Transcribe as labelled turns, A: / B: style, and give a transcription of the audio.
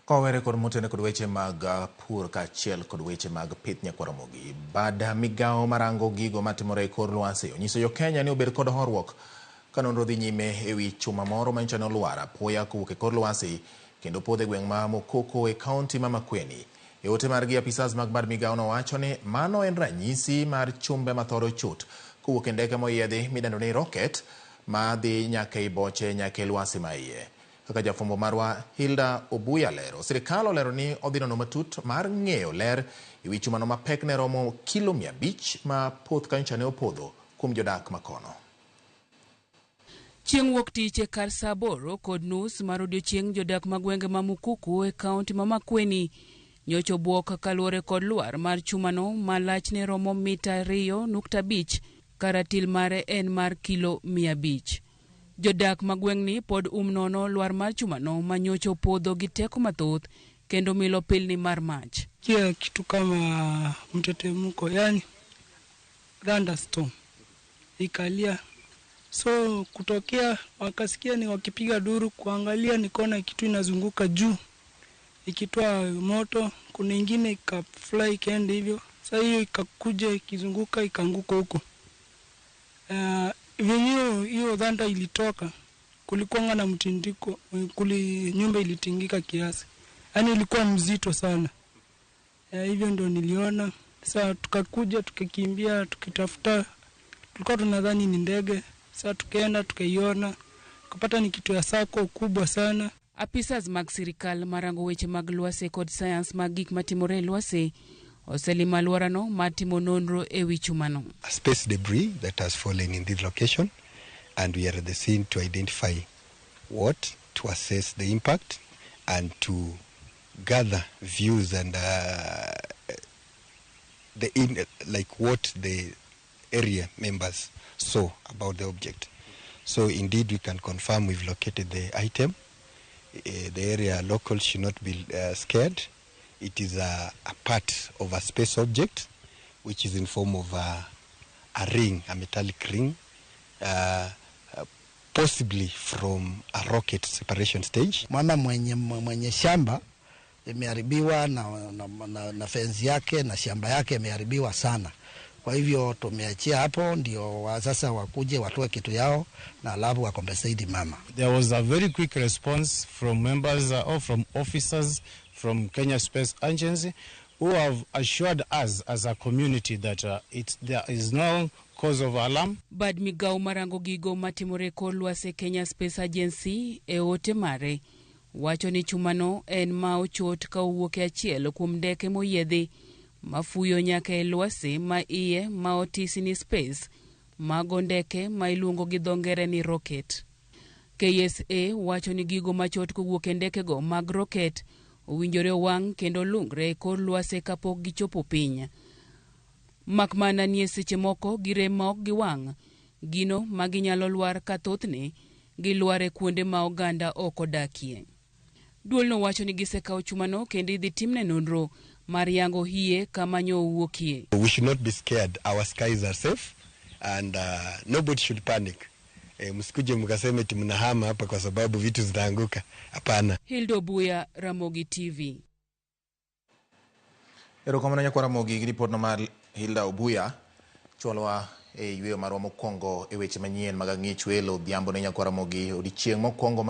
A: Kowere kod motene kod weche mag pur kaachiel kod weche mag pith nyakwar Ramogi. Bad migawo marango gigo matimore e kor lwasi onyiso jo Kenya ni obed kod horuok ka nonro dhi nyime ewi chuma moro manyocha ne olwar apoya kowuok e kor lwasi kendo podho e gweng' ma Mokoko e kaunti ma Makueni. E ote margi, apisas mag bad migawono wacho ni mano en ranyisi mar chumbe mathoro chot kowuok e ndeke moyiedhi midendo ni rocket ma dhi nyaka ei boche nyaka e lwasi ma iye. Kaka jafwambo marwa Hilda Obuya lero, sirikal olero ni odhi nono matut mar ng'eyo ler ewi chumano ma pekne romo kilo 500 ma poth kanyocha ne opodho kuom jodak makono.
B: Chieng' wuok tich e kar saa 8:30 mar odiochieng' jodak ma gwenge ma Mukuku e kaunti ma Makueni nyocha obwok kaluwore kod lwar mar chumano ma lachne romo mita 2.5 ka ratil mare en mar kilo 500. Jodak ma gweng'ni pod um nono lwar mar chumano ma nyocha opodho gi teko mathoth kendo milo pilni mar mach.
C: Kia kitu kama mtetemko, yani thunderstorm ikalia, so kutokea wakasikia ni wakipiga duru, kuangalia nikaona kitu inazunguka juu ikitoa moto, kuna ingine ikafly ikaenda hivyo. Sasa hiyo ikakuja ikizunguka ikaanguka huko. Venye hiyo thunder ilitoka, kulikuwa na mtindiko, kuli nyumba ilitingika kiasi, yaani ilikuwa mzito sana. Hivyo ndio niliona. Sasa tukakuja tukakimbia tukitafuta, tulikuwa tunadhani ni ndege. Sasa tukaenda tukaiona, tukapata ni kitu ya sako kubwa sana.
B: Apisas mag sirikal marango weche mag lwasi kod sayans mag gik matimore e lwasi oselimo alworano mar timo nonro e wi chumano.
D: A space debris that has fallen in this location, and we are at the scene to identify what, to assess the impact, and to gather views and like what the area members saw about the object. So indeed we can confirm we've located the item. The area locals should not be scared. It is a part of a space object, which is in form of a ring, a metallic ring, possibly from a rocket separation stage.
E: Mama mwenye shamba imeharibiwa na fensi yake na shamba yake imeharibiwa sana. Kwa hivyo tumeachia hapo ndio sasa wakuje watoe kitu yao na alafu wa compensate mama.
F: There was a very quick response from members or from officers from Kenya Space Agency who have assured us as a community that there is no cause of alarm.
B: Bad migawo marango gigo matimore kor lwasi Kenya Space Agency e ote mare wacho ni chumano en ma ochot ka owuok e achiel kuom ndeke moyiedhi mafuyo nyaka e lwasi ma iye ma otisi ni space mago ndeke ma iluongo gi dho ngere ni rocket. KSA wacho ni gigo machot kowuok e ndekego mag rocket owinjore owang' kendo olungre e kor lwasi kapok gichopo piny. Mak mana ni e seche moko girem ma ok giwang', gino ma ginyalo lwar ka thothne gilwar e kuonde ma oganda ok odakie. Duolno wacho ni gisekawo chumano kendo idhi timne nonro mar yango hie kama nyo owuokie.
D: We should not be scared. Our skies are safe and nobody should panic. Msikuje mkaseme eti mnahama hapa kwa sababu vitu zitaanguka. Hapana.
B: Hilda Obuya, Ramogi TV.
A: Erokamano nyakwar Ramogi gi ripot no mar Hilda Obuya. Chwalwa e yweyo marwa mokwongo e weche manyien mag ang'ich welo odhiambo ne nyakwar Ramogi odiochieng' mokwongo mar